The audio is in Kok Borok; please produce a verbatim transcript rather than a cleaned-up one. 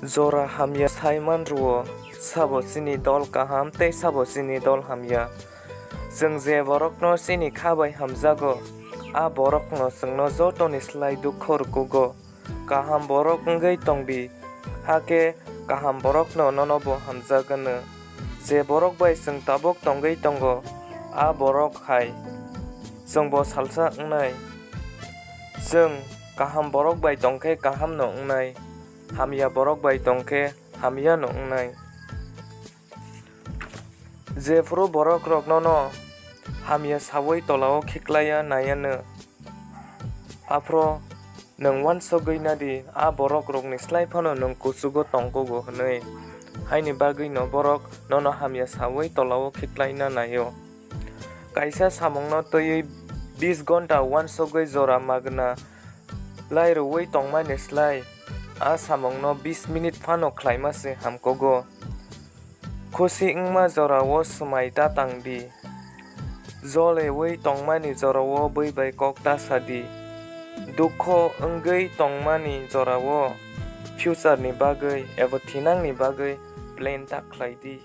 Jora hamya sai man rwo, sabo chini dol kaham tei sabo chini dol hamya. Chwng je borokno chini kha bai hamjago, a borokno chwngno jotoni slai dukho rwkugo. Kaham borok wngwi tong di, hakhe kaham borokno nono bo hamjak hwno. Je borok bai chwng tabuk tongwi tongo, a borok hai chwngbo salsa wngnai. Chwng kaham borok bai tong khe kahamno wngnai, hamya borok bai tong khe hamyano wngnai. Jephru borokrok nono hamya saui tolao khiklaiya naiyano, aphro nwng uansugwi na di, a borokrokni slai phano nwng kuchugo tongkugo hwnwi. Haini bagwino borok nono hamya saui tolao khiklaina naio. Kaisa samungno twiwi bis gonta uansugwi jora magwna lai rwui tongmani slai, a samungno bis minit phano khlaima se hamkugo. Khusi wngma jorao swmai ta tang di. Joliui tongmani jorao bui bai kok ta sa di. Dukho wngwi tongmani jorao future ni bagwi eba thinangni bagwi plan ta khlai di.